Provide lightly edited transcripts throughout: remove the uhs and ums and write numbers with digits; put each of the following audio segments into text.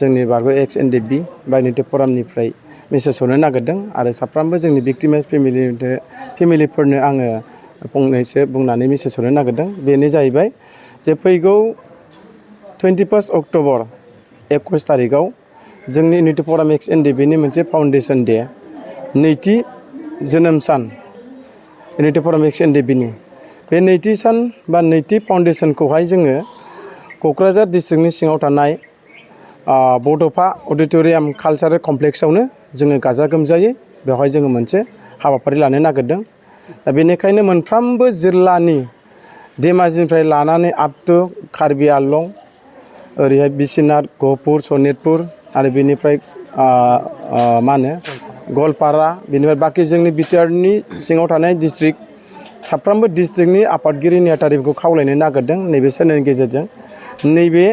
जोंनि बारग' एक्स एनडिएफबि बा इउनिटि फरामनिफ्राय मेसेज हरनो नागिरदों आरो साफ्रोमबो जोंनि भिक्टिमाइज फेमिलिफोरनो आङो फंनैसो बुंनानै मेसेज हरनो नागिरदों। बेनो जाहैबाय जे फैगौ 21 अक्ट'बर 21 थारिखआव जोंनि इउनिटि फराम एक्स एनडिएफबिनि मोनसे फाउन्डेसन डे नैथि जोनोम सान इउनिटि फराम एक्स एनडिएफबिनि बे नैथि सान बा नैथि फाउन्डेसनखौहाय जोङो क'क्राझार डिस्ट्रिक्टनि सिङाव थानाय बड'फा अडिट'रियाम कालचारेल कमप्लेक्सआवनो जोङो गाजा गोमजायै बेवहाय जोङो मोनसे हाबाफारि लानो नागिरदों। दा बेनिखायनो मोनफ्रोमबो जिल्लानि धेमाजिनिफ्राय लानानै आप टु कार्बि आंलं ओरैहाय बिश्वनाथ गहपुर सनितपुर आरो बेनिफ्राय मा होनो गवालपारा बेनिफ्राय बाखि जोंनि बिटिआरनि सिङाव थानाय डिस्ट्रिक्ट साफ्रोमबो डिस्ट्रिक्टनि आफादगिरि नेहाथारिफोरखौ खावलायनो नागिरदों नैबे चेनेलनि गेजेरजों नैबे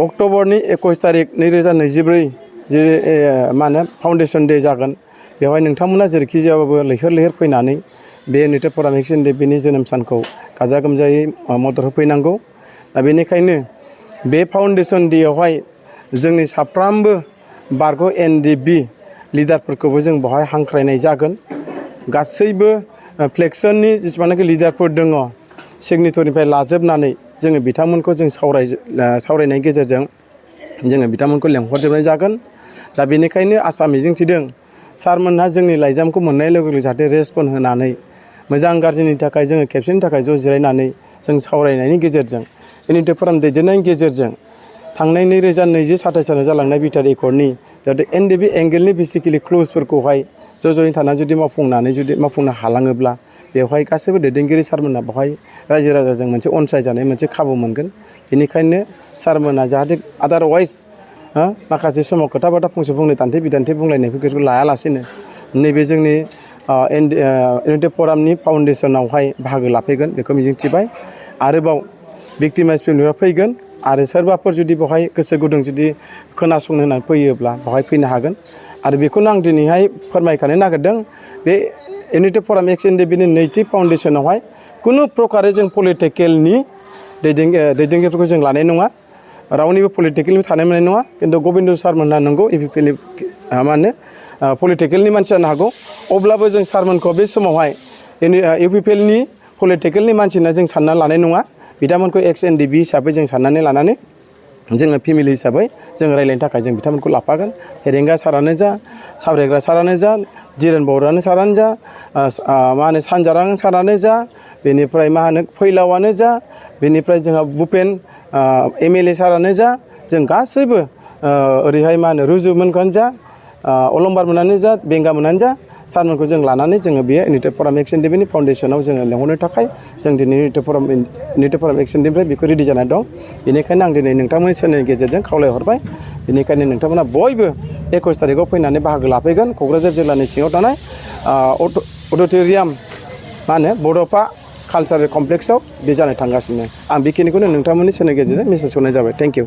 अक्ट'बरनि 21 तारिख 2024 जे मा होनो फाउन्डेसन डे जागोन बेवहाय नोंथांमोना जेरैखि जायाबाबो लैहोर लैहोर फैनानै बे इउनिटि फराम एक्स एनडिएफबिनि जोनोम सानखौ गाजा गोमजायै मदद होफैनांगौ। दा बेनिखायनो बे फाउन्डेसन डेआवहाय जोंनि साफ्रोमबो बारग' एनडिएफबि लिडारफोरखौबो जों बेवहाय हांख्रायनाय जागोन। गासैबो फ्लेक्सननि जेसेबांनाखि लिडारफोर दङ सिगनेटरनिफ्राय लाजोबनानै जोङो बिथांमोनखौ जों सावरायनायनि गेजेरजों जोङो बिथांमोनखौ लेंहरजोबनाय जागोन। दा बेनिखायनो आसा मिजिंथिदों सारमोनहा जोंनि लाइजामखौ मोननाय लोगो लोगो जाहाथे रेसपन्ड होनानै मोजां गाज्रिनि थाखाय जोङो खेबसेनि थाखाय ज' जिरायनानै जों सावरायनायनि गेजेरजों इउनिटि फराम दैदेननायनि गेजेरजों थांनाय 2027 सालाव जालांनाय बिटिआर एकर्डनि जाहाथे एनडिएफबि एंगेलनि बेसिकेलि क्ल'जफोरखौहाय ज'यै थानानै जुदि मावफुंनो हालाङोब्ला बेवहाय गासैबो दैदेनगिरि सारमोनहा बेवहाय रायजो राजाजों मोनसे अनसायजानाय मोनसे खाबु मोनगोन। बेनिखायनो सारमोनहा जाहाथे आदारवाइज माखासे समाव खोथा बाथा फंसे फंनै दान्थे बिदान्थे बुंलायनायफोरखौ लायालासेनो नैबे जोंनि इउनिटि फरामनि फाउन्डेसनावहाय बाहागो लाफैगोन बेखौ मिजिंथिबाय। आरोबाव भिक्टिमाइज फेमिलिफ्रा फैगोन आरो सोरबाफोर जुदि बेवहाय गोसो गुदुं जुदि खोनासंनो होननानै फैयोब्ला बेवहाय फैनो हागोन। आरो बेखौनो आं दिनैहाय फोरमायखानो नागिरदों बे इउनिटि फराम एक्स एनडिएफबिनि नैथि फाउन्डेसनावहाय खुनु प्रकारै जों पलिटिकेलनि दैदेनगिरिफोरखौ जों लानाय नङा रावनिबो पलिटिकेलनि थानो मोननाय नङा। खिन्थु गबिन्द सारमोनहा नंगौ इउपिपिएलनि मा होनो पलिटिकेलनि मानसि जानो हागौ अब्लाबो जों सारमोनखौ बे समावहाय इउपिपिएलनि पलिटिकेलनि मानसिना जों सानना लानाय नङा। बिथांमोनखौ एक्स एनडिएफबि हिसाबै जों साननानै लानानै जोङो फेमिलि हिसाबै जों रायज्लायनो थाखाय जों बिथांमोनखौ लाफागोन। फेरेंगा सारानो जा सावरायग्रा सारानो जा जिरेन बर'आनो सारानो जा मा होनो सानजारां सारानो जा बेनिफ्राय मा होनो फैलावानो जा बेनिफ्राय जोंहा भुपेन एमएलए सारानो जा जों गासैबो ओरैहाय मा होनो रुजुमोनखौनो जा अलंबारमोनानो जा बेंगामोनानो जा सारमोनखौ जों लानानै जोङो बे इउनिटि फराम एक्स एनडिएफबिनि फाउन्डेसनाव जोङो लेंहरनो थाखाय जों दिनै इउनिटि फराम एक्स एनडिएफबिनिफ्राय बेखौ रेडि जानानै दं। बेनिखायनो आं दिनै नोंथांमोननि चेनेलनि गेजेरजों खावलायहरबाय। बेनिखायनो नोंथांमोना बयबो 21 तारिखआव फैनानै बाहागो लाफैगोन क'क्राझार जिल्लानि सिङाव थानाय अडिट'रियाम मा होनो बड'फा कालचारेल कमप्लेक्सआव बे जानो थांगासिनो। आं बेखिनिखौनो नोंथांमोननि चेनेलनि गेजेरजों मेसेज हरनाय जाबाय। Thank you.